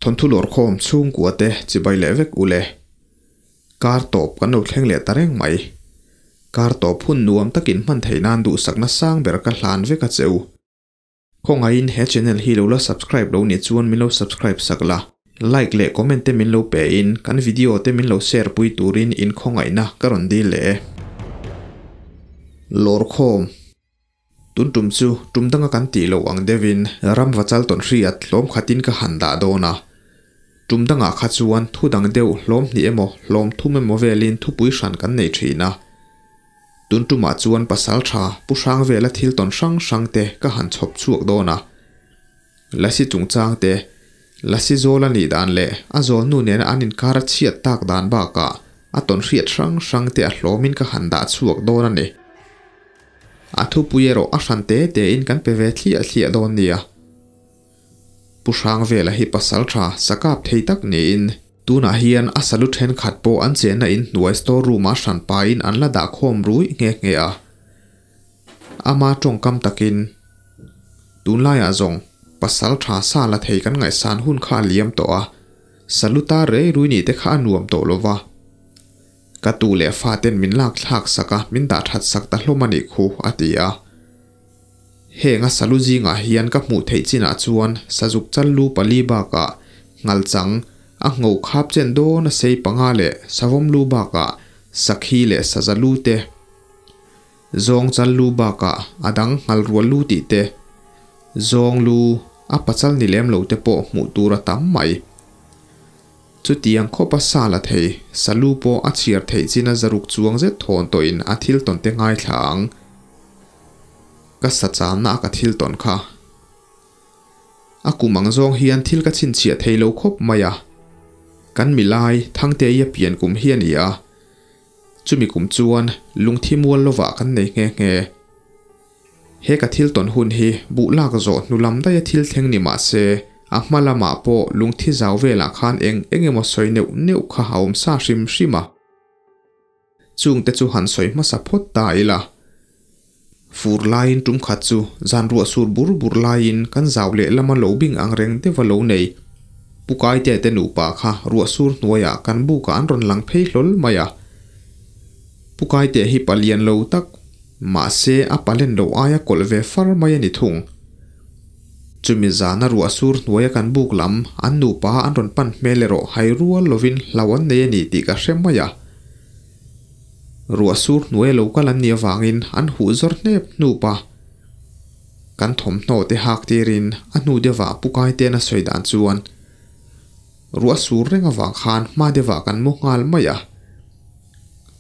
Thawnthu lawrkhawm chhungkua te chibai leh vek ule. Kar tawp kan lo thleng leh ta reng mai. Kar tawp hun nuam takin hman theih nan duhsakna sang ber ka hlan vek a che u. Khawngaihin he channel hi lo la subscribe lo nih chuan min lo subscribe sak la, like leh comment te min lo pe in kan video te min lo share pui turin in khawngaihna ka rawn dil leh e. Lawrkhawm. Tun tum chu tum danga kan tih loh ang deuhin ram vachal tawn hriat hlawm khatin ka han dah dawn a. Tum dangah kha chuan thu dang deuh hlawm hnih emaw hlawm thum emaw velin thupui hran kan nei thin a. Tun tumah chuan pasal tha Pu Hrangvela thil tawn hrang hrang te ka han chhawp chhuak dawn a. Lasi chungchang te, Lasi zawl a nih dan leh a zawl nu nena an inkar a chhiat tak dan bakah a tawn hriat hrang hrang te a hlawmin ka han dah chhuak dawn a ni. A thupui erawh a hran te tein kan pe ve thliah thliah dawn nia. Pu Hrangvela hi pasal tha sakap thei tak niin tunah hian a salu thenkhat pawh an chenna in hnuai store room-ah hran pahin an la dah khawm rui nghe nghe a. Ama tawngkam takin, Tunlaiah zawng pasal tha sa la thei kan ngaihsan hun kha a liam tawh a, salu ta rei rui nih te kha a nuam tawh lo va. Ka tu leh faten min lak thlak sak a, min dah that sak ta hlawm a nih khu, a ti a. Heng a salu zingah hian ka hmuh theih chinah chuan sazuk chal lu pali bakah ngalchang, a ngho khap chen dawn a sei panga leh savawm lu bakah sakhi leh saza lu te, zawng chal lu bakah a dang nghal rual lu tih te, zawng lu, a pachal ni lem lo te pawh hmuh tur a tam mai. Chutiang khawp a sa la thei, salu pawh a chhiar theih chin a zaruk chuang zet thawn tawhin a thil tawn te ngaithla ang. Ka sa channa a ka thil tawn kha. A kum ang zawng hian thil ka chhinchhiah thei lo khawp mai a. Kan milai, Thangteia pian kum hi a ni a. Chumi kum chuan lungthi mual lovah kan nei nghe nghe. He ka thil tawn hun hi buh lak zawh hnu lam daia thil thleng ni mah se, a hma lamah pawh lungthi zau velah khan eng eng emaw sawi neuh neuh kha a awm sa hrim hrim a. Chungte chu han sawi hmasa phawt ta ila. Fur laiin tum khat chu zan ruah sur bur bur laiin kan zau leh lama lo bing ang reng deuha lo nei. Pu Kaitea te nupa kha ruah sur hnuaiah kan bukah an rawn lang phei hlawl mai a. Pu Kaitea hi palian lo tak. Mahse, a palen lo aia kawlh ve far mai a ni thung. Chumi zana ruah sur hnuaia kan buk lam, an nupa an rawn pan hmel erawh hai rual lovin hlau an nei a ni tih ka hre mai a. Ruah sur hnuaia lo kal an nih avangin an huh zawr hnep hnup a. Kan thawmhnaw te hak tirin a hnu deuhah Pu Kaite'n a sawi dan chuan ruah sur reng avang khan hma deuhah kan mu nghal mai a.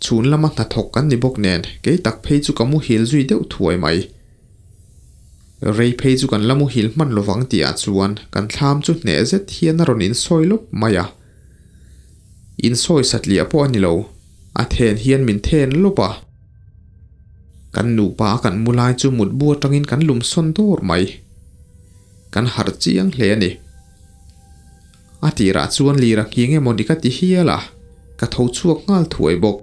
Chhun lama hnathawk kan ni bawk nen kei tak phei chu ka muhil zui deuh thuai mai. Rei phei chu kan la muhil hman lovang tih ah chuan kan thlam chu hneh zet hian a rawn insawi lawp mai a. Insawi satliah pawh a ni lo, a then hian min then lawp a. Kan nupa a kan mu lai chu mutbu atangin kan lum sawn dawr mai. Kan harh chiang hle a ni. A tirah chuan lir a nghing emaw ni ka ti hial a, ka tho chhuak nghal thuai bawk.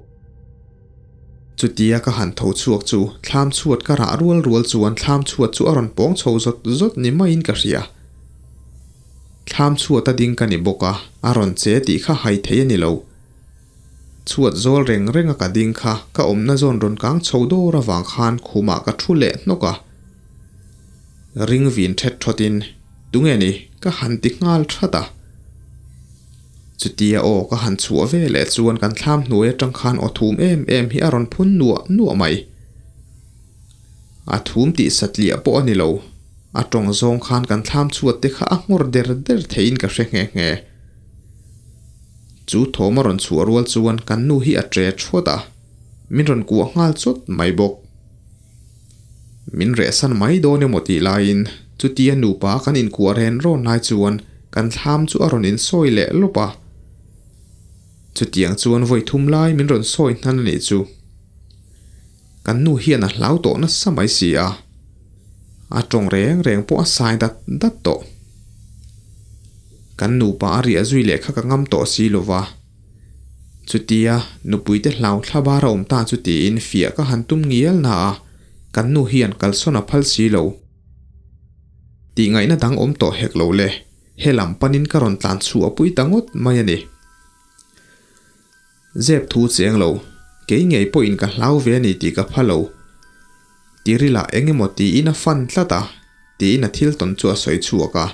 Chutia ka han tho chhuak chu thlam chhuat ka rah rual rual chuan thlam chhuat chu a rawn pawng chho zawt zawt ni maiin ka hria. Thlam chhuat a ding ka ni bawk a, a rawn che tih kha hai thei a ni lo. Chhuat zawl reng reng a ka ding kha ka awmna zawn rawn kang chho dawr avang khan khumah ka thu leh hnawk a. Ring vin thet thawtin, Tunge ni? ka han ti nghal that a. Chutia aw ka han chhuah ve leh chuan kan thlam hnuai atang khan aw thum em em hi a rawn phun nuah nuah mai. A thum tih satliah pawh a ni lo, a tawng zawng khan kan thlam chhuat te kha a nghawr der der theiin ka hre nghe nghe. Chu thawm a rawn chhuah rual chuan kan nu hi a tre thuat a, min rawn kuah nghal chawt mai bawk. Min rehsan mai dawn emaw tih laiin chutia nupa kan inkuah ren rawn lai chuan kan thlam chu a rawn insawi leh lawp a. Chutiang chuan vawi thum lai min rawn sawi hnan a nih chu. Kan nu hian a hlau tawh nasa mai si a. A tawng reng reng pawh a sai dat dat tawh. Kan nupa a riah zui leh kha ka ngam tawh si lova. Chutia nupuite hlau thla bar a awm ta chu tiin fiah ka han tum ngial na a, kan nu hian kalsawn a phal si lo. Tih ngaihna dang awm tawh hek lo le. Helam panin ka rawn tlan chhuah pui ta ngawt mai a ni. Zep thu cheng lo, kei ngei pawhin ka hlau ve a ni tih ka pha lo. Tirila eng emaw tiin a fan tlat a, tiin a thil tawn chu a sawi chhuak a.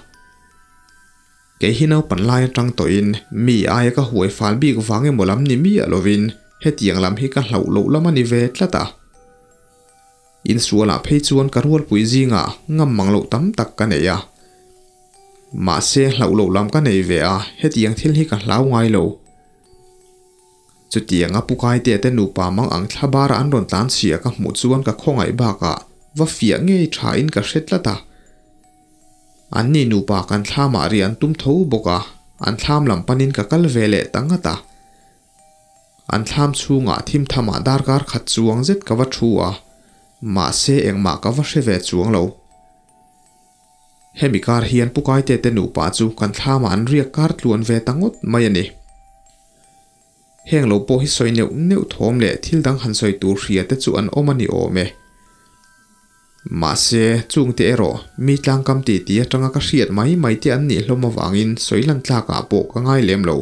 Kei hi naupan lai atang tawhin mi aia ka huai fal bik vang emaw lam ni miah lovin hetiang lam hi ka hlauh loh lam a ni ve tlat a. Insualah phei chuan ka rualpui zingah ngam mang loh tam tak ka nei a. Mahse hlauh loh lam ka nei ve a, hetiang thil hi ka hlau ngai lo. Chutiang a Pukaite te nupa mang ang thla bara an rawn tlan chhia ka hmuh chuan ka khawngaih bakah va fiah ngei tha in ka hre tlat a. An ni nupa kan thlamah ri an tum tho bawk a, an thlam lam panin ka kal ve leh ta ngat a. An thlam chhungah thim thamah darkar khat chuang zet ka va thu a, mahse engmah ka va hre ve chuang lo. Hemi kar hian Pu Kaite te nupa chu kan thlamah an riak kar tluan ve ta ngawt mai a ni. Heng lo pawh hi sawi neuh neuh thawm leh thil dang han sawi tur hria te chu an awm a ni awm e. Mahse, chungte erawh mi tlangkam titi atanga ka hriat mai mai te an nih hlawm avangin sawi lan tlakah pawh ka ngai lem lo.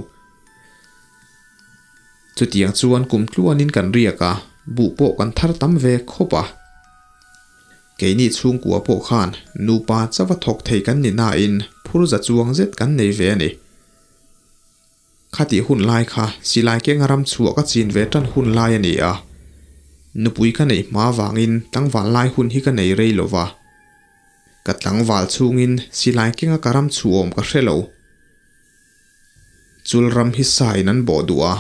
Chutiang chuan kum tluanin kan riak a, buh pawh kan thar tam ve khawp a. Keini chhungkua pawh khan nupa chauha thawk thei kan ni nain phur za chuang zet kan nei ve a ni. Khatih hun lai kha silai kenga ram chhuah ka chin ve tan hun lai a ni a. Nupui ka neih hma vangin tlangval lai hun hi ka nei rei lo va. Ka tlangval chhungin silai kenga ka ram chhuah awm ka hre lo. Chul ram hi sa in an bawh duh a.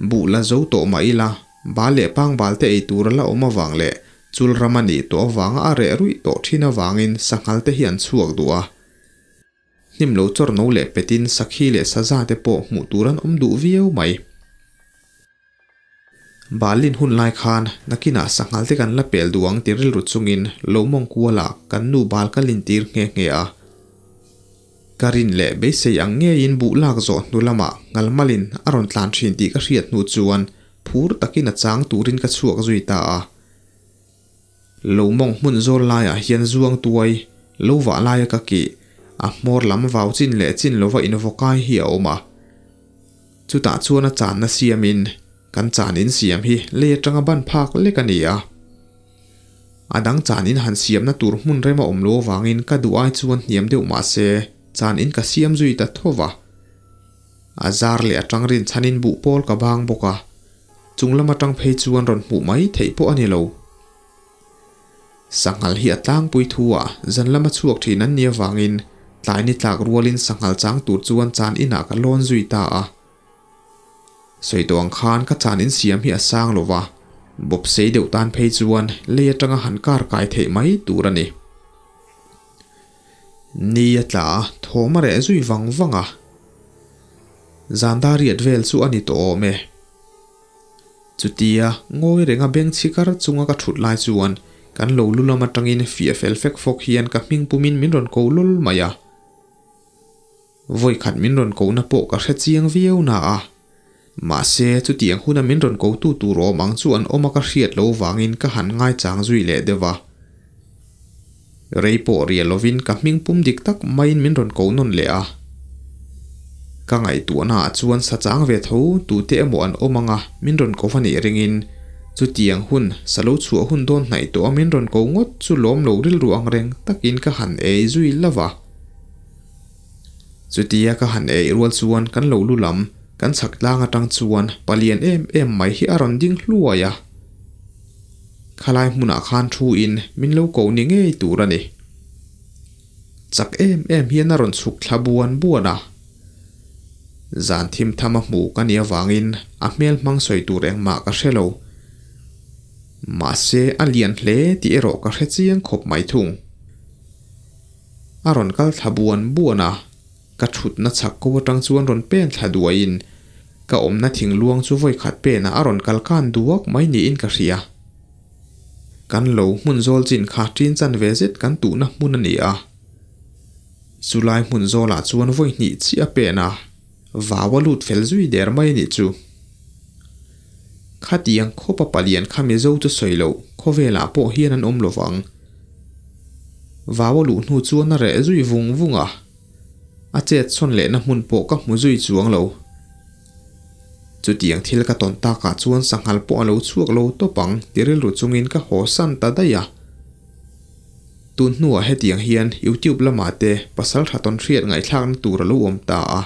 Buh la zo tawh mah ila, bal leh pangbal te ei tur a la awm avang leh chul ram a nih tawh avanga a reh ruih tawh thin avangin sanghal te hi an chhuak duh a. Hnim lo chawr no leh petin sakhi leh saza te pawh hmuh tur an awm duh viau mai. Balin hun lai khan nakinah sanghal te kan la pel duh ang ti rilru chungin lo mawng kualah kan nu bal ka lintir nghe nghe a. Ka rin leh beisei ang ngeiin buh lak zawh hnu lamah ngalmalin a rawn tlan thin tih ka hriat hnu chuan phur takin a chang turin ka chhuak zui ta a. Lo mawng hmun zawl laiah hian zuang tuai lo vah laia ka kih a hmawr lam vau chin leh chin lova invaw kai hi a awm a. Chutah chuan a channa siamin kan chan insiam hi lei atanga ban phak lek a ni a. A dang chan in han siamna tur hmun rem a awm lo avangin ka duh ai chuan hniam deuh mah se chan in ka siam zui ta tho va. A zar leh atang rin chhanin buh pawl ka bang bawk a. Chung lam atang phei chuan rawn hmuh mai theih pawh a ni lo. Sanghal hi a tlangpui thu a, zan lama chhuak thin an nih avangin tlai ni tlak rualin sanghal chang tur chuan chan inah ka lawn zui ta a. Sawi tawh ang khan ka chan insiam hi a sang lo va, bawp sei deuh tan phei chuan lei atanga han kar kai theih mai tur a ni. Ni a tla a, thawm a reh zui vang vang a. Zan dar riat vel chu a ni tawh awm e. Chutia ngawi renga beng chhi kar chunga ka thut lai chuan kan lo lu lam atangin fiah fel fek fawk hian ka hming pumin min rawn ko lul mai a. Vawikhat min rawn kohna pawh ka hre chiang viau na a. Mahse, chutiang huna min rawn kotu tur awm ang chu an awm a ka hriat lo vangin ka han ngaichang zui leh deuh a. Rei pawh rial lovin ka hming pum dik tak maiin min rawn ko nawn leh a. Ka ngaihtuahna ah chuan sa chang ve tho tute emaw an awm anga min rawn ko va nih ringin chutiang hun sa lo chhuah hun dawn hnaih tawh a min rawn ko ngawt chu lawm lo rilru ang reng takin ka han ei zui lova a. Chutia ka han ei rual chuan kan lo lu lam kan chhak tlang atang chuan palian em em mai hi a rawn ding hluai a. Khalai hmunah khan thu in min lo ko ni ngei tur a ni. Chak em em hian a rawn chhuk thla buan buan a. Zan thim tham a hmu ka nih avangin a hmel hmang sawi tur engmah ka hre lo. Mahse a lian hle tih erawh ka hre chiang khawp mai thung. A rawn kal thla buan buan a, ka thutna chhak ko atang chuan rawn pen thla duaiin ka awmna thingluang chu vawi khat penah a rawn kal kan duak mai niin ka hria. Kan lo hmun zawl chin kha ṭin chan ve zet kan tuhna hmun a ni a. Chulai hmun zawlah chuan vawi hnih chiah a pen a, vau a lut fel zui der mai a nih chu. Khatiang khawpa palian kha Mizo chu sawi loh khawvelah pawh hian an awm lo vang. Vau a luh hnu chuan a reh zui vung vung a. A chet sawn lehna hmun pawh ka hmu zui chuang lo. Chutiang thil ka tawn takah chuan sanghal pawh a lo chhuak lo tawp ang ti rilru chungin ka haw san ta daih a. Tun hnuah hetiang hian YouTube lamah te pasal tha tawn hriat ngaihthlakna tur a lo awm ta a.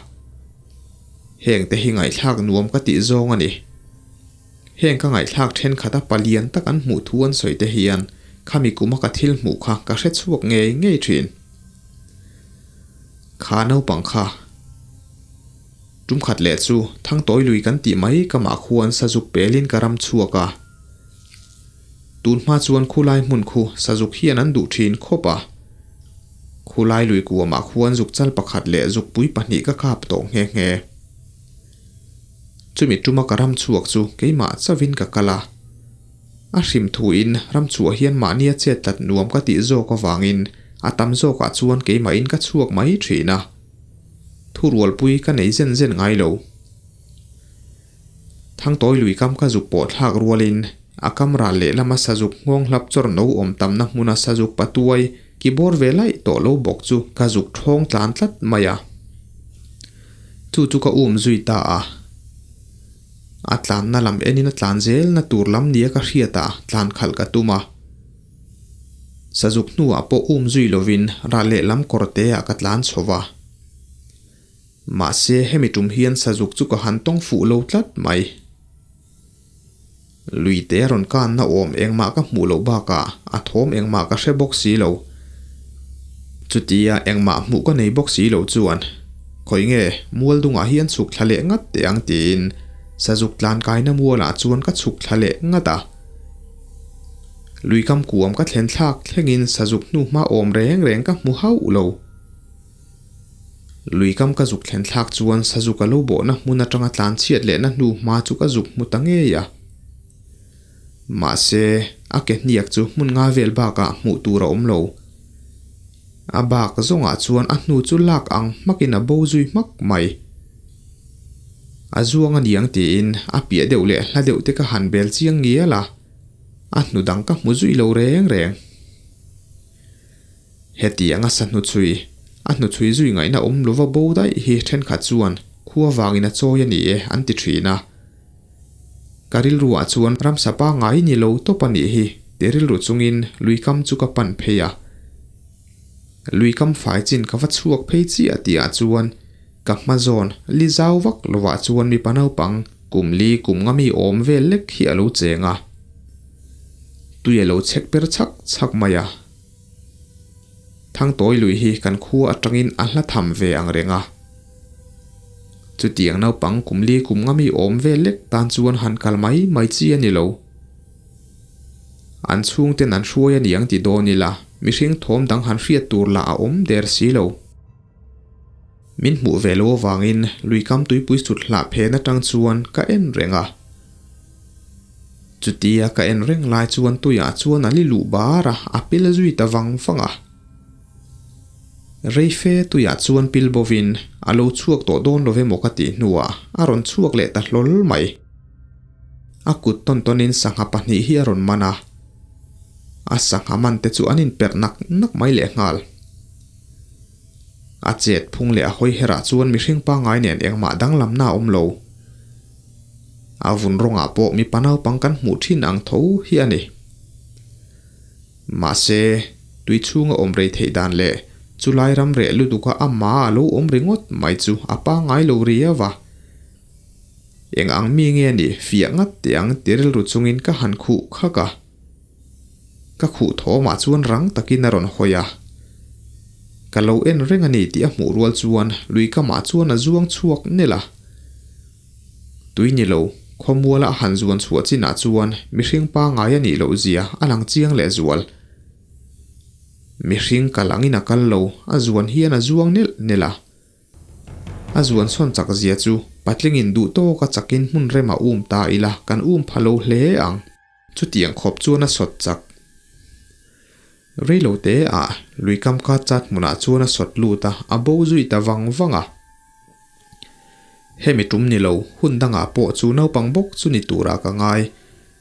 Heng te hi ngaihthlak nuam ka tih zawng a ni. Heng ka ngaihthlak thenkhat a palian tak an hmuh thu an sawi te hian khami kuma ka thil hmuh kha ka hre chhuak ngei ngei thin. Kha naupang kha. Tum khat leh chu Thangtawi lui kan tih mai ka mah khuan sazuk pelin ka ram chhuak a. Tun hma chuan khulai hmun khu sazuk hian an duh thin khawp a. Khulai lui kuamah khuan zuk chal pakhat leh zukpui pahnih ka kap tawh nghe nghe. Chumi tuma ka ram chhuak chu keimah chauhin ka kal a. A hrim thuin ram chhuah hian mahnia chet tlat nuam ka tih zawk avangin a tam zawkah chuan keimahin ka chhuak mai thin a. Thurualpui ka nei zen zen ngai lo. Thangtawi lui kam ka zuk pawh thlak rualin a kam ral lehlama sazuk nghawng hlap chawr no awm tamna hmuna sazuk patuai ki bawr ve laih tawh lo bawk chu ka zuk thawng tlan tlat mai a. Chu chu ka um zui ta a. A tlanna lam enin a tlan zelna tur lam nia ka hriat a, tlan khalh ka tum a. Sazuk hnuah pawh um zui lovin ral lehlam kawr te ah ka tlan chho va. Mahse hemi tum hian sazuk chu ka han tawng fuh lo tlat mai. Lui te rawn kanna awm engmah ka hmuh loh bakah a thawm engmah ka hre bawk si lo. Chutia engmah hmuh ka nei bawk si lo chuan khawi nge mual dungah hian chhuk thla leh ngat teh ang tiin sazuk tlankaina mualah chuan ka chhuk thla leh ngat a. Lui kam kuam ka thlen thlak thlengin sazuk hnuhma awm reng reng ka hmu hauh lo. Lui kam ka zuk thlen thlak chuan sazuk a lo bawhna hmun atanga tlan chhiat lehna hnu hma chu ka zuk hmu ta ngei a. Mahse, a ke hniak chu hmun nga vel bakah hmuh tur a awm lo. A bak zawngah chuan a hnu chu lak ang hmakin a bo zui hmak mai. A zuang a niang tiin a piah deuh leh hla deuh te ka han bel chiang ngial a, a hnu dang ka hmu zui lo reng reng. Hetiang a sa hnuchhui, a hnuchhui zui ngaihna awm lova bo daih hi thenkhat chuan khua vangin a chawi a ni e an ti thin a. Ka rilruah chuan ramsa pangngai ni lo tawp a nih hi ti rilru chungin luikam chu ka pan phei a. Luikam fai chin ka va chhuak phei chiah tihah chuan ka hma zawn li zau vak lovah chuan mipa naupang kum li kum nga mi awm vel lek hi a lo cheng a. Tui a lo chhek per chhak chhak mai a. Thangtawi lui hi kan khua atangin a hla tham ve ang reng a. Chutiang naupang kum li kum nga mi awm vel lek tan chuan han kal mai mai chi a ni lo. An chhungten an hruai a niang ti dawn ila, mihring thawm dang han hriat tur lah a awm der si lo. Min hmuh ve lo avangin luikam tuipui sut hlah phen atang chuan ka en reng a. Chutia ka en reng lai chuan tuiah chuan a li luh bar a, a pil zui ta vang vang a. Reife tuiah chuan pil bovin a lo chhuak tawh dawn lo emaw ka tih hnuah a rawn chhuak leh ta hlawl mai. A kut tawn tawnin sangha pahnih hi a rawn man a, a sangha man te chu an inperh nak nak mai lehnghal. A chet phung leh a hawi herah chuan mihring pangngai nen engmah danglamna a awm lo. A vun rawngah pawh mipa naupang kan hmuh thin ang tho hi a ni. Mahse, tui chhunga awm rei theih dan leh chulai ram reh lutuka ama a lo awm ringawt mai chu a pangngai lo riau a. Eng ang mi nge nih fiah ngat teh ang ti rilru chungin ka han khuh khak a. Ka khuh thawmah chuan rang takin a rawn hawi a. Ka lo en reng a ni tih a hmuh rual chuan lui kamah chuan a zuang chhuak nel a. Tui ni lo, khawmuala a han zuan chhuah chinah chuan mihring pangngai a nih loh zia a lang chiang leh zual. Mihring kal angin a kal lo, a zuan hian a zuang nelh nelh a. A zuan sawn chak zia chu patlingin duh tawka chakin hmun rema um ta ila kan um pha lo hle ang. Chutiang khawp chuan a sawt chak. Reilo te ah lui kam kha chat hmunah chuan a sawt lut a, a bo zui ta vang vang a. Hemi tum ni lo, hun dangah pawh chu naupang bawk chu ni turah ka ngai,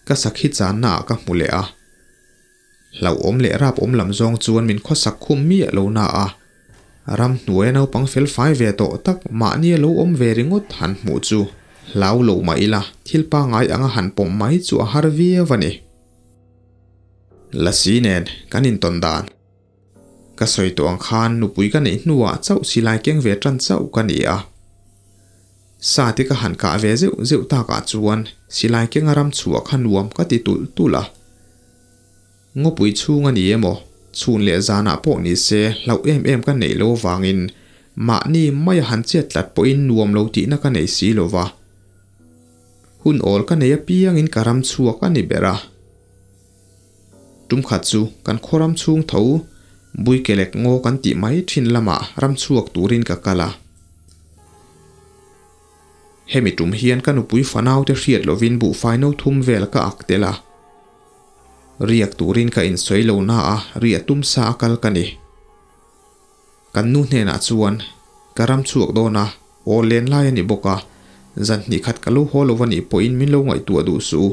ka sakhi channa ah ka hmu leh a. Hlauhawm leh rap awm lam zawng chuan min khawsak khum miah lo na a. Ramhnuaia naupang fel fai ve tawh tak mahnia lo awm ve ringawt han hmuh chu hlau lo mah ila thil pangngai anga han pawm mai chu a har viau a ni. Lasi nen kan intawn dan. Ka sawi tawh ang khan nupui ka neih hnuah chauh silai keng ve tan chauh ka ni a. Sa te ka han kah ve zeuh zeuh takah chuan silai kenga ram chhuah kha nuam ka ti tulh tulh a. Ngawpui chhung a ni emaw, chhun leh zanah pawh ni se hlauh em em ka neih lo vangin mahni maia han chet tlat pawhin nuam lo tihna ka nei si lo va. Hun awl ka nei apiangin ka ram chhuak a ni ber a. Tum khat chu kan khaw ram chhung tho Buikelek ngaw kan tih mai thin lamah ram chhuak turin ka kal a. Hemi tum hian ka nupui fanaute hriat lovin buhfai no thum vel ka ak tel a. Riak turin ka insawi lo na a, riah tum sa a kal ka ni. Kan nu hnenah chuan, Ka ram chhuak dawn a, aw len lai a ni bawk a, zan hnih khat ka lo haw lo a nih pawhin min lo ngaihtuah duh suh u.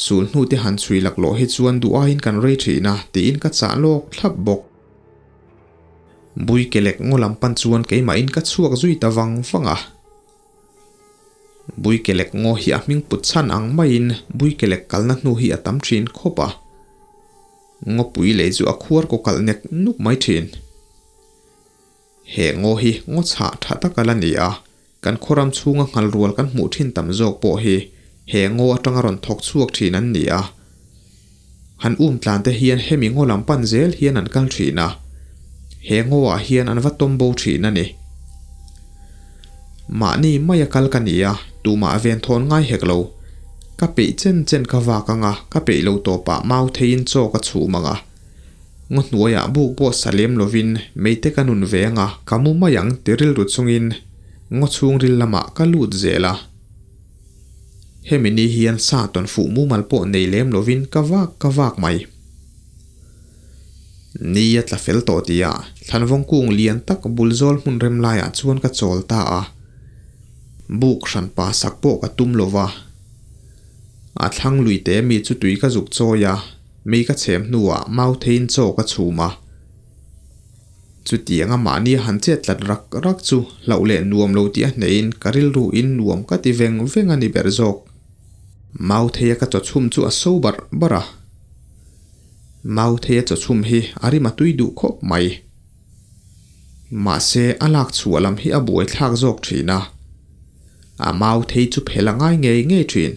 Sul hnute han chhui laklawh hi chuan duh aiin kan rei thin a, tiin ka chah lawk thlap bawk. Bui kelek ngaw lam pan chuan keimahin ka chhuak zui ta vang vang a. Bui kelek ngaw hi a hming put chhan ang maiin bui kelek kalna hnu hi a tam thin khawp a. Ngawpui lei chu a khuar kaw kalh nek nuk mai thin. He ngaw hi ngaw chhah tha tak a la ni a, kan khawram chhunga nghal rual kan hmuh thin tam zawk pawh hi he ngaw atanga rawn thawk chhuak thin an ni a. Han um tlan te hian hemi ngaw lam pan zel hian an kal thin a, he ngawah hian an va tawm bo thin a ni. Mahni maia kal ka ni a, tumah ven thawn ngai hek lo. Ka peih chen chen ka vak ang a, ka peih lo tawpah mau theiin chaw ka chhum ang a. Ngaw hnuaiah buk pawh sa lem lovin meite ka nun ve ang a, ka mu mai ang ti rilru chungin ngaw chhungril lamah ka lut zel a. Hemi ni hian sa tawn fuh mumal pawh nei lem lovin ka vak ka vak mai. Ni a tla fel tawh tia thlanvawng kung lian tak bul zawl hmun rem laiah chuan ka chawl ta a. Buk hran pa sak pawh ka tum lo va. A thlang lui te mi chu tui ka zuk chawi a, mei ka chhem hnuah mau theiin chaw ka chhum a. Chutianga mahni a han chet tlat rak rak chu hlauh leh nuam lo tih a hneihin ka rilru in nuam ka ti veng veng a ni ber zawk. Mau theia ka chaw chhum chu a so barh barh a. Mau theia chaw chhum hi a rim a tui duh khawp mai. Mahse a lak chhuah lam hi a buai thlak zawk thin a. A mau thei chu phel a ngai ngei ngei thin.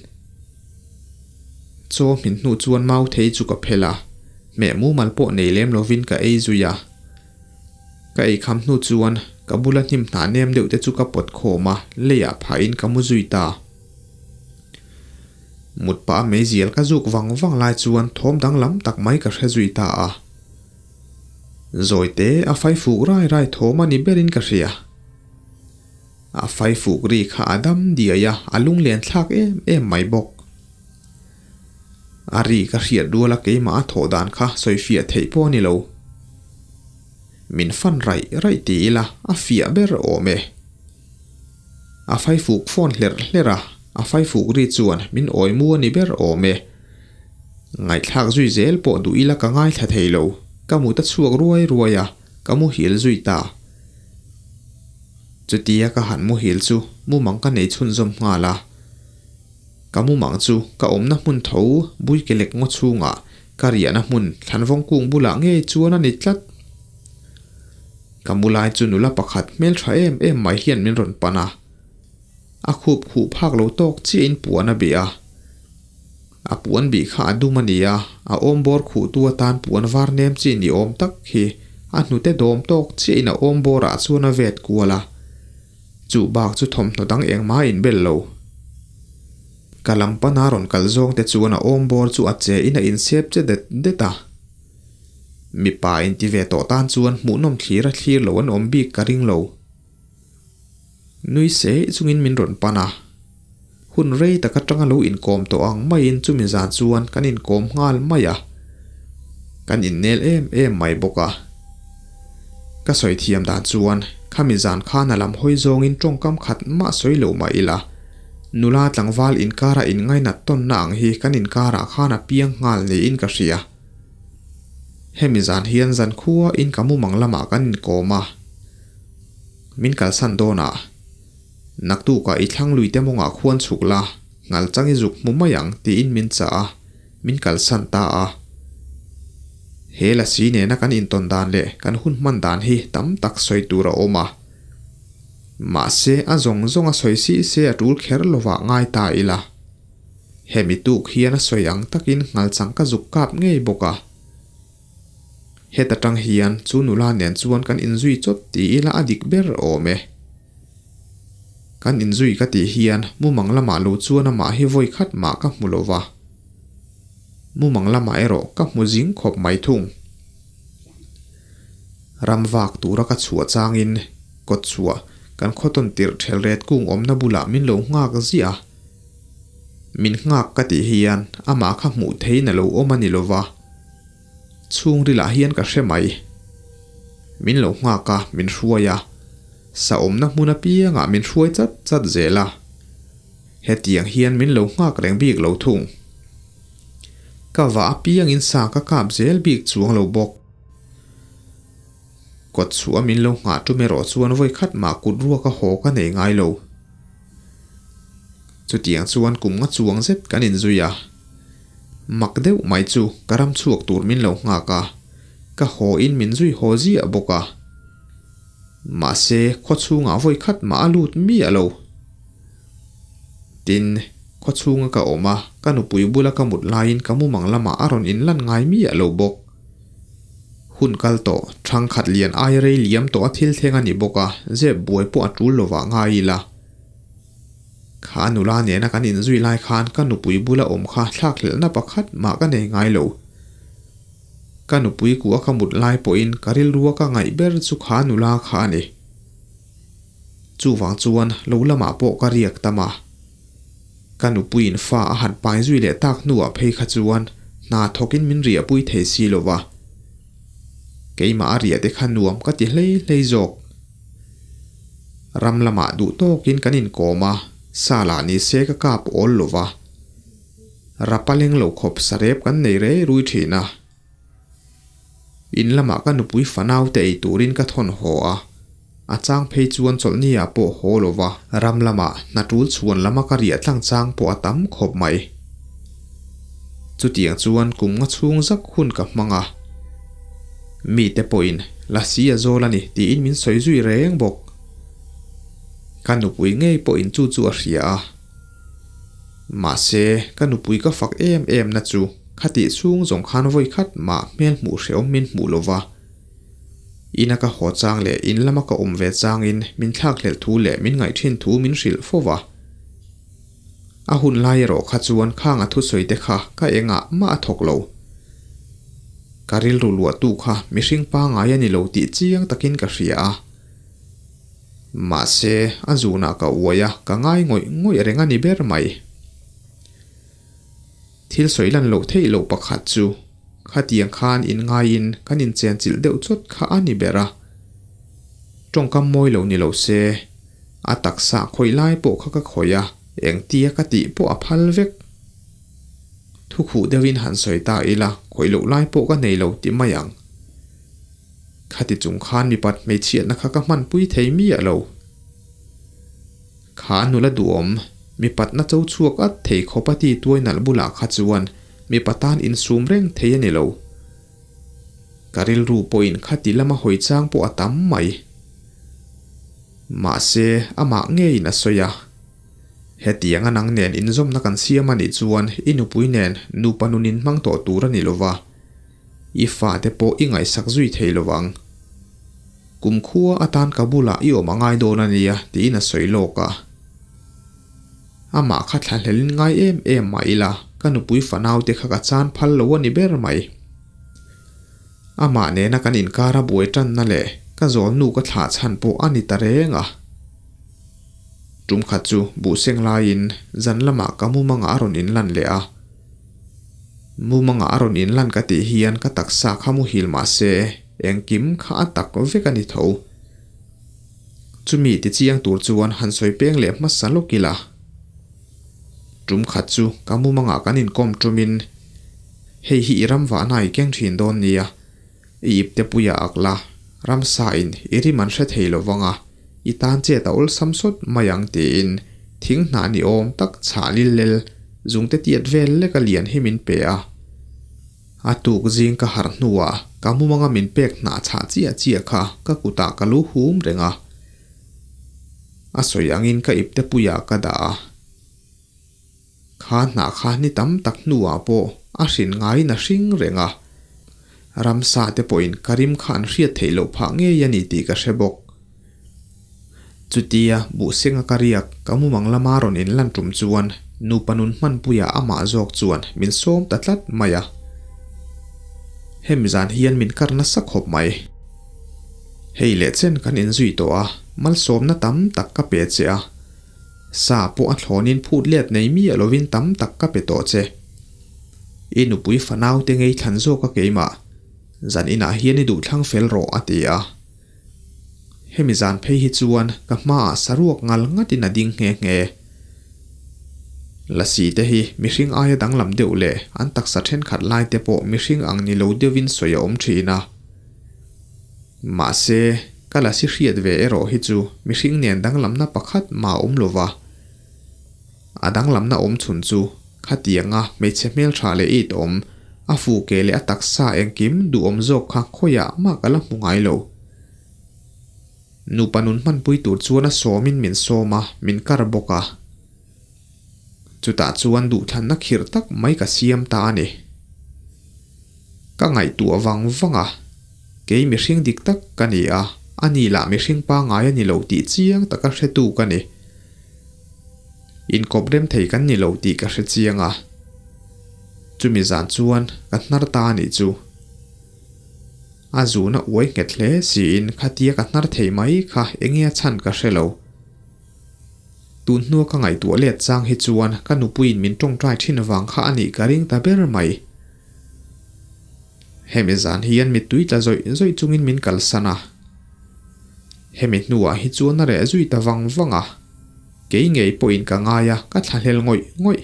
Chaw hmin hnu chuan mau thei chu ka phel a, hmeh mumal pawh nei lem lovin ka ei zui a. Ka ei kham hnu chuan ka bula hnim hnah nem deuh te chu ka pawt khawm a, leiah phahin ka mu zui ta. Mut pah a meizial ka zuk vang vang lai chuan thawm danglam tak mai ka hre zui ta a. Zawi te a fai fuk rai rai thawm a ni berin ka hria. A fai fuk ri kha a dam diai a, a lunglen thlak em em mai bawk. A ri ka hriat rual a keimah a thawh dan kha sawi fiah theih pawh a ni lo. Min fan raih raih ti ila a fiah ber awm e. A fai fuk fawn hlerh hlerh a, a fai fuk ri chuan min awi mu a ni ber awm e. Ngaihthlak zui zel pawh duh ila ka ngaithla thei lo, ka mut a chhuak ruai ruai a, ka muhil zui ta. Chutia ka han muhil chu mumang ka nei chhunzawm nghal a. Ka mumang chu ka awmna hmun tho Buikelek ngaw chhungah ka riahna hmun Thlanvawng kung bulah ngei chuan a ni tlat. Ka mu lai chu nula pakhat hmeltha em em mai hian min rawn pan a. A khup khuh phak lo tawk chiahin puan a bih a. A puan bih kha a dum a ni a, a awm bawr khuhtu atan puan var nem chi ni awm tak hi a hnute dawm tawk chiahin a awm bawrah chuan a vet kual a. Chu bak chu thawmhnaw dang engmah a inbel lo. Ka lam pana rawn kal zawng te chuan a awm bawr chu a che in a insep che det det a. Mipa inti ve tawh tan chuan hmuhnawm thlir a thlir lo an awm bik ka ring lo. Nui se chungin min rawn pan a. Hun rei tak atanga lo inkawm tawh ang maiin chumi zan chuan kan inkawm nghal mai a. Kan innel em em mai bawk a. Ka sawi thiam dan chuan khami zan khan a lam hawi zawngin tawngkam khat mah sawi lo mah ila, nula tlangval inkara inngainat tawnna ang hi kan inkarah khan a piang nghal niin ka hria. Hemi zan hian zankhua in ka mumang lamah kan inkawm a. Min kalsan dawnah, Naktukah i thlang lui te mawngah khuan chhuk la, ngal chang i zuk hmu mai ang, tiin min chah a, min kalsan ta a. He lasi nena kan intawn dan leh kan hun hman dan hi tam tak sawi tur a awm a. Mahse, a zawng zawng a sawi si se a tul kher lovah ngai ta ila. Hemi tuk hian a sawi ang takin ngal chang ka zuk kap ngei bawk a. Heta tang hian chu nula nen chuan kan inzui chawt ti ila a dik ber awm e. Kan inzui ka tih hian mumang lamah lo chuan amah hi vawi khat mah ka hmu lo va. Mumang lamah erawh ka hmu zing khawp mai thung. Ram vak tura ka chhuah changin kawt chhuah kan khawtawn tirh thelret kung awmna bulah min lo nghak ziah a. Min nghak ka tih hian amah kha hmuh theiin a lo awm a ni lo va. Chhungrilah hian ka hre mai. Min lo nghak a, min hruai a. Sa awmna hmun apiangah min hruai chat chat zel a. Hetiang hian min lo nghak reng bik lo thung. Ka vah apiangin sa ka kap zel bik chuang lo bawk. Kawt chhuah min lo nghah tum erawh chuan vawi khat mah kut ruaka haw ka nei ngai lo. Chutiang chuan kum nga chuang zet kan inzui a. Mak deuh mai chu ka ram chhuak tur min lo nghak a, ka haw in min zui haw ziah bawk a. Mahse, khaw chhungah vawi khat mah a lut miah lo. Tin, khaw chhunga ka awm a, ka nupui bula ka mut laiin ka mumang lamah a rawn inlan ngai miah lo bawk. Hun kal tawh, thangkhat lian aia rei liam tawh a thil thleng a ni bawk a, zep buai pawh a tul lovah ngai ila. Kha nula nena kan inzui lai khan ka nupui bula awm kha thlakhlelhna pakhat mah ka nei ngai lo. Ka nupui kuh a ka mut lai pawhin ka rilrua ka ngaih ber chu kha nula kha a ni. Chuvang chuan lo lamah pawh ka riak tam a. Ka nupuiin fa a han pai zui leh tak hnuah phei kha chuan hna thawkin min riahpui thei si lo va. Keimah a riah te kha nuam ka ti hlei hlei zawk. Ram lamah duh tawkin kan inkawm a, sa lah ni se ka kap awl lo va. Rapa leng lo khawp sarep kan nei rei rui thin a. In lamah ka nupui fanau te ei turin ka thawn haw a, a chang phei chuan chawlhni ah pawh haw lo va. Ram lamah hna tul chhuan lama ka riah tlang chang pawh a tam khawp mai. Chutiang chuan kum nga chhung zak hun ka hmang a. Mite pawhin Lasi a zawl a ni tiin min sawi zui reng bawk. Ka nupui ngei pawhin chu chu a hria a. Mahse, ka nupui ka fak em em na chu khatih chhung zawng khan vawi khat mah hmel hmuh hrehawm min hmuh lo va. Ina ka haw chang leh in lama ka awm ve changin min thlakhlelh thu leh min ngaih thin thu min hrilh fo va. A hun lai erawh kha chuan khang a thusawi te kha ka engah mah a thawk lo. Ka rilru luahtu kha mihring pangai a ni lo tih chiang takin ka hria a. Mahse, a zunah ka uai a, ka ngai ngawih ngawih reng a ni ber mai. Thil sawi lan loh theih loh pakhat chu khatiang khan inngaiin kan inchenchilh deuh chawt kha a ni ber a. Tawngkam mawi lo ni lo se, a taksa khawih lai pawh kha ka khawih a, engtia ka tih pawh a phal vek. Thu khuh deuhin han sawi ta ila, khawih loh lai pawh ka nei lo ti mai ang. Khati chung khan mipat hmeichhiatna kha ka hmanpui thei miah lo. Kha nula duhawm, mipatna cho chhuak at thei khawp a ti tuai nalh bulah kha chuan mipa tan insum reng thei a ni lo. Ka rilru pawhin khati lama hawi chang pawh a tam mai. Mahse, amah ngeiin a sawi a. Hetianga nang nen inzawmna kan siam a nih chuan i nupui nen nupa nun inhmang tawh tur a ni lo va. I fate pawh i ngaihsak zui thei lo vang. Kumkhua atan ka bulah i awm a ngai dawn a nia tiin a sawi lawk a. Amah kha thlahlelin ngai em em mah ila ka nupui fanaute kha ka chan phal lo a ni ber mai. Amah nena kan inkar a buai tanna leh ka zawlnu ka thlah chhan pawh a ni ta reng a. Tum khat chu buhseng laiin zan lamah ka mumangah a rawn inlan leh a. Mumangah a rawn inlan ka tih hian ka taksa kha muhil mah se engkim kha a tak vek a ni tho. Chumi tichiang tur chuan han sawi peng leh hmasa lawk ila. Tum khat chu ka mumangah kan inkawm tumin hei hi i ram vahna i keng thin dawn nia, i ipte puia ak la, ramsa in i rim an hre thei lo vang a. I tan chet a awlsam sawt mai ang tiin thing hnah ni awm tak chhah lil lel zungte tiat vel lek a lian hi min pe a. A tuk zing ka harh hnuah ka mumanga min pek hnah chhah chiah chiah kha ka kutah ka lu hum reng a. A sawi angin ka ipte puiah ka dah a. Kha hnah kha ni tam tak hnuah pawh a hrin ngaiin a hring reng a. Ramsa te pawhin ka rim kha an hriat theih loh phah ngei a ni tih ka hre bawk. Chutia buhsenga ka riak ka mumang lama rawn inlan tum chuan nupa nun hmanpuiah amah zawk chuan min sawm ta tlat mai a. Hemi zan hian min kar nasa khawp mai. Hei leh chen kan inzui tawh a, malsawmna tam tak ka pe che a. Sa pawh a thlawnin phut let nei miah lovin tam tak ka pe tawh che. I nupui fanau te ngei thlan zawk a keimah. Zan inah hian i duh thlang fel rawh a ti a. Hemi zan phei hi chuan ka hmaah saruak ngal ngatin a ding nghe nghe. Lasi te hi mihring aia danglam deuh leh an taksa thenkhat lai te pawh mihring ang ni lo deuhin sawi a awm thin a. Mahse, ka lasi hriat ve erawh hi chu mihring nen danglamna pakhat mah a awm lo va. A danglamna awm chhun chu khatianga hmeichhe hmeltha leh it awm, a fu ke leh a taksa engkim duhawm zawk kha khawiah mah ka la hmu ngai lo. Nupa nun hmanpui tur chuan a sawmin min sawm a, min kar bawk a. Chutah chuan duhthlanna khirh tak mai ka siam ta a ni. Ka ngaihtuah vang vang a, kei mihring dik tak ka ni a, ani lah mihring pangngai a ni lo tih chiang taka hretu ka ni. Inkawp rem thei kan ni lo tih ka hre chiang a, chumi zan chuan ka hnar ta a nih chu. A zuna uai nghet hle siin khatia ka hnar thei mai kha enge a chhan ka hre lo. Tun hnua ka ngaihtuah let chang hi chuan ka nupuiin min tawngtai thin vang kha a nih ka ring ta ber mai. Hemi zan hian mittui tla zawih zawih chungin min kalsan a. Hemi hnuah hi chuan a reh zui ta vang vang a. Kei ngei pawhin ka ngai a, ka thlahlel ngawih ngawih.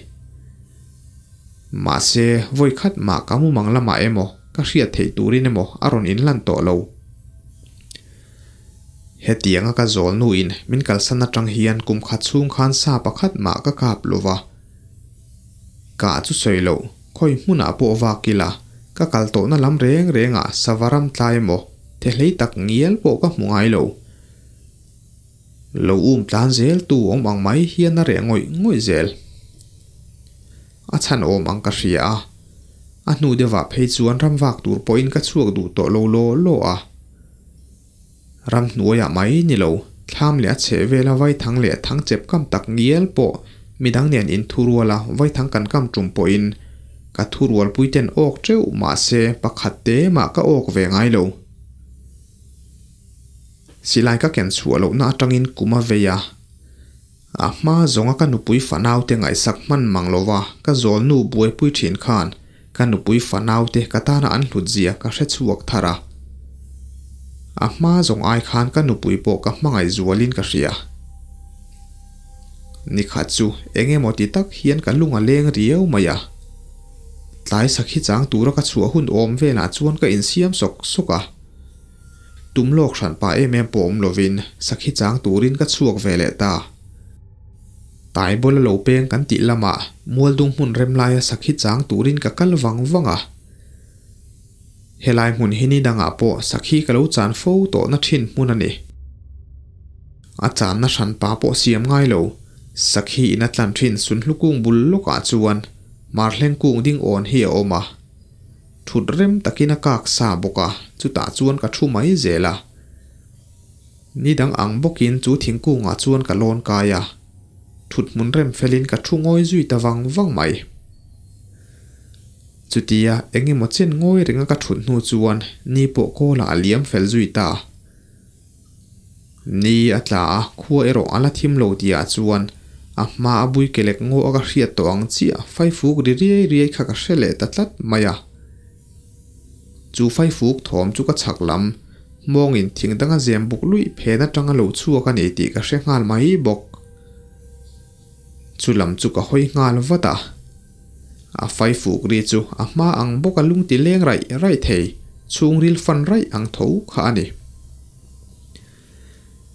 Mahse, vawi khat mah ka mumang lamah emaw, ka hriat theih turin emaw a rawn inlan tawh lo. Hetianga ka zawl nuin min kalsan atang hian kum khat chhung khan sa pakhat mah ka kap lo va. Kah chu sawi loh, khawi hmunah pawh vak ila, ka kal tawhna lam reng rengah sava ram tlai emaw, thehlei tak ngial pawh ka hmu ngai lo. Lo um tlan zel tu awm ang mai hian a reh ngawih ngawih zel. A chhan awm ang ka hria a, a hnu deuhah phei chuan ram vak tur pawhin ka chhuak duh tawh lo law law a. Ram hnuaiah mai ni lo, thlam leh a chheh vela vaithang leh thang chep kam tak ngial pawh midang nen inthuruala vaithang kan kam tum pawhin ka thurualpuiten awk teuh mahse pakhat te mah ka awk ve ngai lo. Silai ka ken chhuah lohna atangin kum a vei a. A hma zawnga ka nupui fanaute ngaihsak hman mang lova ka zawlnu buaipui thin khan ka nupui fanaute ka tana an hlut zia ka hre chhuak thar a. A hma zawng ai khan ka nupui pawh ka hmangaih zualin ka hria. Nikhat chu eng emaw ti tak hian ka lung a leng riau mai a. Tlai sakhi chang tura ka chhuah hun awm velah chuan ka insiam sawk sawk a. Tum lawk hran pah em em pawh awm lovin sakhi chang turin ka chhuak ve leh ta. Taibawla lo peng kan tih lamah Mualdung hmun rem laia sakhi chang turin ka kal vang vang a. Helai hmun hi ni dangah pawh sakhi ka lo chan fo tawhna thin hmun a ni. A channa hran pa pawh siam ngai lo, sakhi in a tlan thin Sunhlukung bul lawkah chuan Marhleng kung ding awn hi a awm a. Thut rem takin a kak sa bawk a, chutah chuan ka thu mai zel a. Ni dang ang bawkin chu thingkungah chuan ka lawn kai a, thut hmun rem felin ka thu ngawi zui ta vang vang mai. Chutia eng emaw chen ngawi renga ka thut hnu chuan ni pawh kawlah a liam fel zui ta. Ni a tla a, khua erawh a la thim lo tihah chuan a hma a bui kelek ngaw a ka hriat tawh ang chiah faifuk ri riai riai kha ka hre leh ta tlat mai a. Chu faifuk thawm chu ka chhak lam, mawngin thing danga zem buk luih phen atanga lo chhuak a ni tih ka hre nghal mai bawk. Chu lam chu ka hawi nghal vat a. A faifuk ri chu a hma ang bawk a lung ti leng raih raih thei, chhungril fan raih ang tho kha a ni.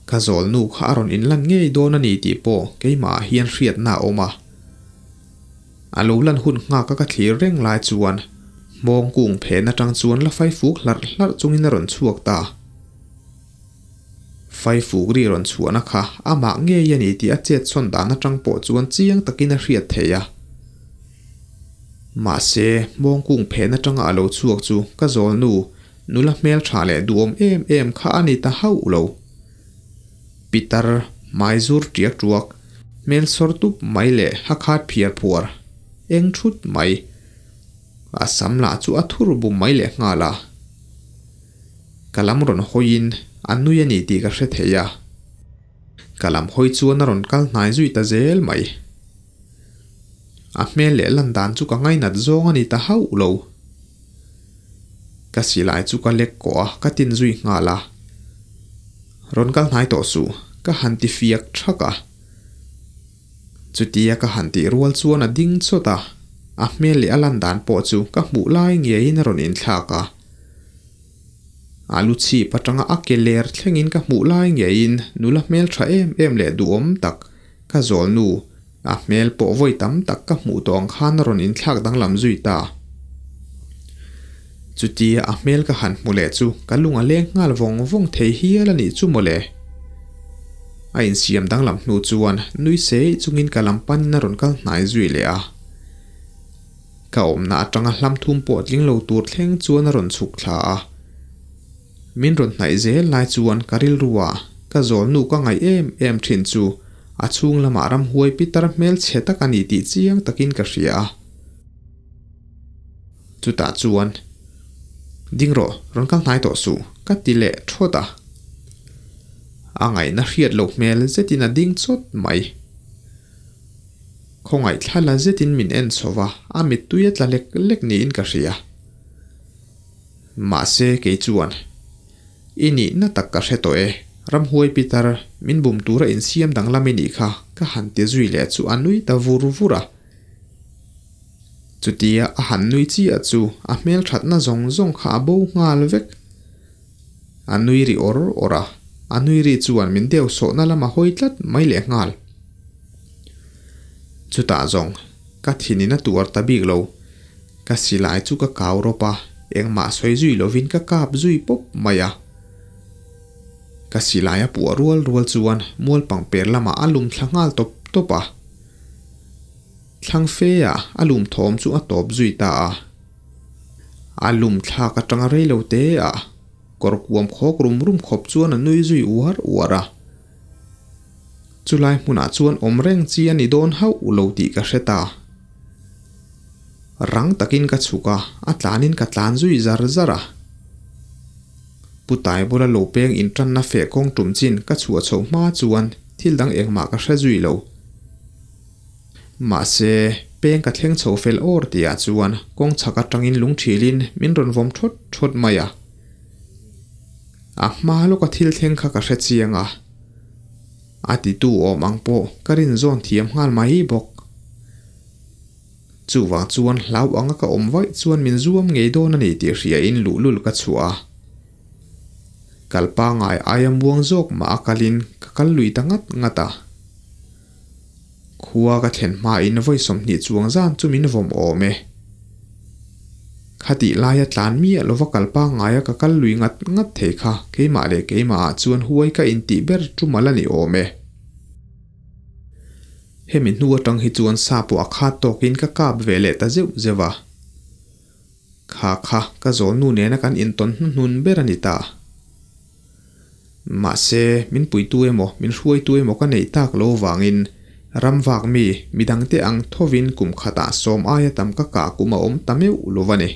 Ka zawlnu kha a rawn inlan ngei dawn a ni tih pawh keimahah hian hriatna a awm a. A lo lan hun nghaka ka thlir reng lai chuan hmawng kung phen atang chuan la faifuk hlarh hlarh chungin a rawn chhuak ta. Faifuk ri rawn chhuahna kha amah ngei a ni tih a chet chhawn dan atang pawh chuan chiang takin a hriat theih a. Mahse, hmawng kung phen atanga a lo chhuak chu ka zawlnu nula hmeltha leh duhawm em em kha a ni ta hauh lo. Pitar, hmai zur tiak tuak, hmel sawr tup mai leh ha khat phiar phuar eng thut mai. A sam lah chu a thur bum mai leh nghal a. Ka lam rawn hawiin a nui a ni tih ka hre thei a. Ka lam hawi chuan a rawn kal hnai zui ta zel mai. A hmel leh lan dan chu ka ngainat zawng a ni ta hauh lo. Ka silai chu ka lek kawh a, ka tin zui nghal a. Rawn kal hnai tawh suh, ka han ti fiak thak a. Chutia ka han tih rual chuan a ding chawt a, a hmel leh a lan dan pawh chu ka hmuh lai ngeiin a rawn inthlak a. A lu chhip atanga a ke ler thlengin ka hmuh lai ngeiin nula hmel tha em em leh duhawm tak ka zawl nu, a hmel pawh vawi tam tak ka hmuh tawh ang khan a rawn inthlak danglam zui ta. Chutia a hmel ka han hmu leh chu ka lung a leng nghal vawng vawng thei hial a nih chu mawle. A insiam danglam hnu chuan nui sei chungin ka lam panin a rawn kal hnai zui leh a. Ka awmna atanga hlam thum pawh tling lo tur thleng chuan a rawn chhuk thla a. Min rawn hnaih zel lai chuan ka rilru a, ka zawlnu ka ngaih em em thin chu a chhung lamah ramhuai pitar hmelchhe tak a ni tih chiang takin ka hria a. Chutah chuan, Ding rawh, rawn kal hnai tawh suh, ka ti leh thawt a. A ngaihna hriat loh hmel zetin a ding chawt mai. Khawngaih thla la zetin min en chho va, a mittui a tla lek lek niin ka hria. Mahse kei chuan, I nihna tak ka hre tawh e, Ramhuai Pitar, min bum tura insiam danglam i nih kha, ka han ti zui leh chu a nui ta vur vur a. Chutia a han nui chiah chu a hmelthatna zawng zawng kha a bo nghal vek. A nui ri awr awr a, a nui ri chuan min deuh sawhna lam a hawi tlat mai leh nghal. Chutah zawng, ka thinin a tuar ta bik lo. Ka silai chu ka kau rawp a, engmah sawi zui lovin ka kap zui pawp mai a. Ka silai a puah rual rual chuan mual pangper lamah a lum thla nghal tawp tawp a. Thlang fe ah a lum thawm chu a tawp zui ta a. A lum thlak atanga rei lo te ah kawr kuam khawk rum rum khawp chuan a nui zui uar uar a. Chulai hmunah chuan awm reng chi a ni dawn hauh lo tih ka hre ta. Rang takin ka chhuk a, a tlanin ka tlan zui zar zar a. Pu Taibula lo peng intanna feh kawng tum chin ka chhuah chhoh hma chuan thil dang engmah ka hre zui lo. Mahse, peng ka thleng chho fel awr tihah chuan kawng chhak atangin lungthilin min rawn vawm thawt thawt mai a. A hma lawka thil thleng kha ka hre chiang a. A titu awm ang pawh ka rin zawn thiam nghal mai bawk. Chuvang chuan hlau anga ka awm vaih chuan min zuam ngei dawn a ni tih hriain luhlul ka chhuah a. Kal pangai aia muang zawk mah a kalin ka kal lui ta ngat ngat a. Khua ka thlen hmain vawi 20 chuang zan chu min vawm awm e. Khatih laia tlan miah lova kal pangaia ka kal lui ngat ngat thei kha keimah leh keimahah chuan huai ka intih ber ṭumal a ni awm e. Hemi hnu atang hi chuan sa pawh a khat tawkin ka kap ve leh ta zeuh zeuh a. Kha kha ka zawlnu nena kan intawn hnuhnun ber a ni ta. Mahse, min puitu emaw, min hruaitu emaw ka neih tak lo vangin ram vak mi, midangte ang thovin kum khatah sawm aia tam ka kah kum a awm ta meuh lo va ni.